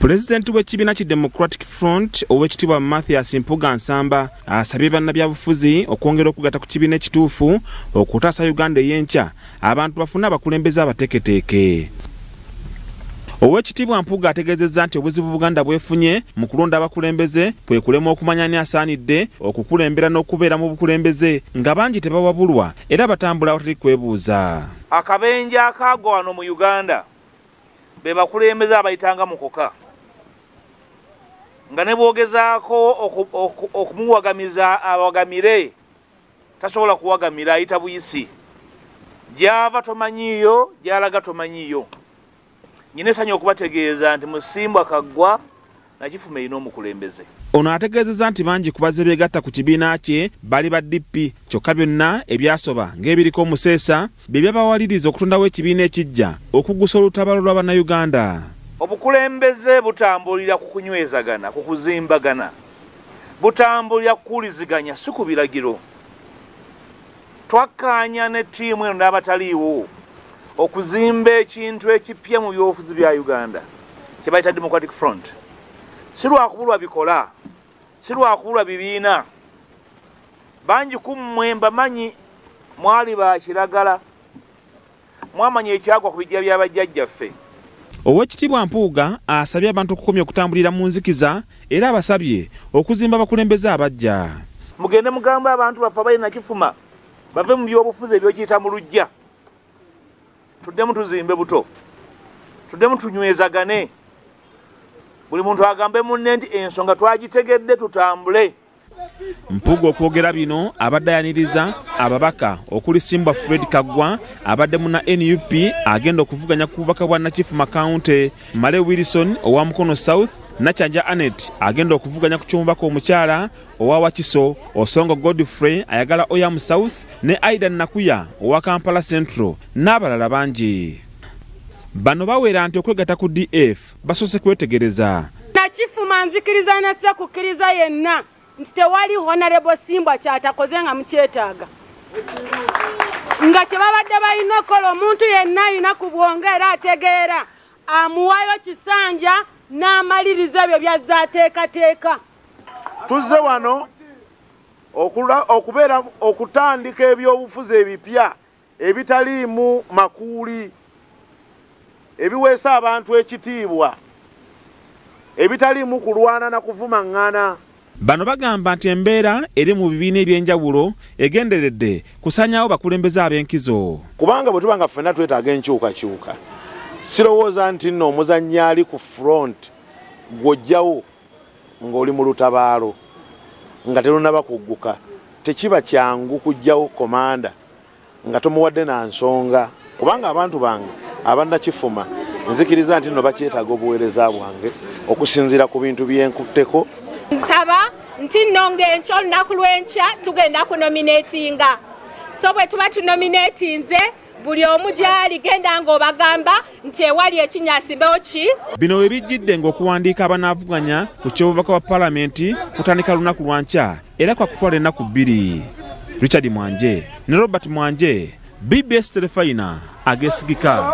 Pulezidenti w'ekibiina ki Democratic Front ow'ekitiibwa Mathias Mpuuga Nsamba asabye bannabyabufuzi okwongera okugatta ku kibiina ekituufu okutaasa Uganda ey'enkya abantu bafune abakulembeze abateeketeeke. Ow'ekitiibwa Mpuuga ategeezezza nti obuzibu Buganda bwefunye mu kulonda abakulembeze kwe kulemwa okumanya ani asaanidde okukulembera n'okubeera mu bukulembeze nga bangi tebawabulwa era batambula awatali kwebuuza. Akabenje akaagwa wano mu Uganda be bakulembeze abayitanga mukoka nga ne bwogezaako okumuwagamiza awagamire tasobola kuwagamira, ayita buyisi, gy'ava tomanyiiyo, gy'alaga tomanyiiyo. Nnyina essanyu okubategeeza nti Musimbwa Kaggwa Nakifuma erina omukulembeze. Ono ategeezezza nti bangi ku bazze beegatta ku kibiina kye bali ba DP, kyokka byonna ebyasoba ng'ebiriko omuseesa bye byabawaliriza okutondawo ekibiina ekiggya okugusa olutabaalo lwa Bannayuganda. Obukulembeze butambulira ku kunywezagana, ku kuzimbagana, butambulira ku kuwuliziganya, si ku biragiro. Twakkaanya ne ttiimu eno n'abataliiwo okuzimba ekintu ekipya mu byobufuzi bya Uganda kye bayita Democratic Front. Si lwakubulwa bikola, si lwakubulwa bibiina. Bangi ku mmwe mbamanyi mwali ba kiragala, mwamanya ekyagwa ku bijja bya bajjajjaffe. Ow'ekitiibwa Mpuuga asabye abantu okukomya okutambulira mu nzikiza era abasabye okuzimba abakulembeze abaggya. Mugende mugambe abantu baffe abali Nakifuma bave mu byobufuzi ebyokiyita mu luggya, tuddemu tuzimbe buto, tuddemu tunywezagane, buli muntu agambe munne nti ensonga twagitegedde, tutambule. Mpuuga okwogera bino abadde ayaniriza ababaka okuli Simbwa Fred Kaggwa abadde munna NUP agenda okuvuganya ku bubaka bwa Nakifuma County, Male Wilson owa Mukono South, Nakyanja Annet agenda okuvuganya ku ky'omubaka omukyala owa Wakiso, Osongo Godfrey ayagala Oyam South ne Aida Nakuya owa Kampala Central n'abalala bangi. Bano bawera nti okwegatta ku DF basoose kwetegereza. Nakifuma nzikiriza nassa kukkiriza yenna nti tewali Honorable Simbwa kyatakoze nga mukyetaaga, nga kye babadde balina okukola omuntu yenna alina ku bwongo era ategeera amuwayo kisanja n'amaliriza ebyo by'azze ateekateeka. Tuzze wano okubeera okutandika ebyobufuzi ebipya ebitaliimu makuuli, ebiweesa abantu ekitiibwa, ebitaliimu kulwana na kuvumaŋŋana. Bano bagamba nti embeera eri mu bibiina eby'enjawulo egenderedde kusaanyaawo bakulembeze ab'enkizo. Kubanga bwe tuba nga ffenna twetaaga enkyukakyuka, sirowooza nti nno omuzannyi ali ku front gw'ojjawo ng'oli mu lutabaalo nga terunnaba kugguka, tekiba kyangu kuggyawo komanda nga tomuwadde na nsonga. Kubanga abantu bange abannakifuma nzikiriza nti nno bakyetaaga obuweereza bwange okusinziira ku bintu byenkutteko. Nsaba nti nno ng'enkya olunaku lw'enkya tugenda kunominatinga, so bwe tuba tunominatinze buli omu gy'ali genda ng'obagamba nti ewali ekinyasimbewo ki. Bino we bijjidde ng'okuwandiika abanaavuganya ku ky'obubaka bwa Paalamenti kutandika lunaku lwa nkya era kwa kutwala ennaku 2. Richard Mwanje ne Robert Mwanje, BBS Terefayina ageesigika.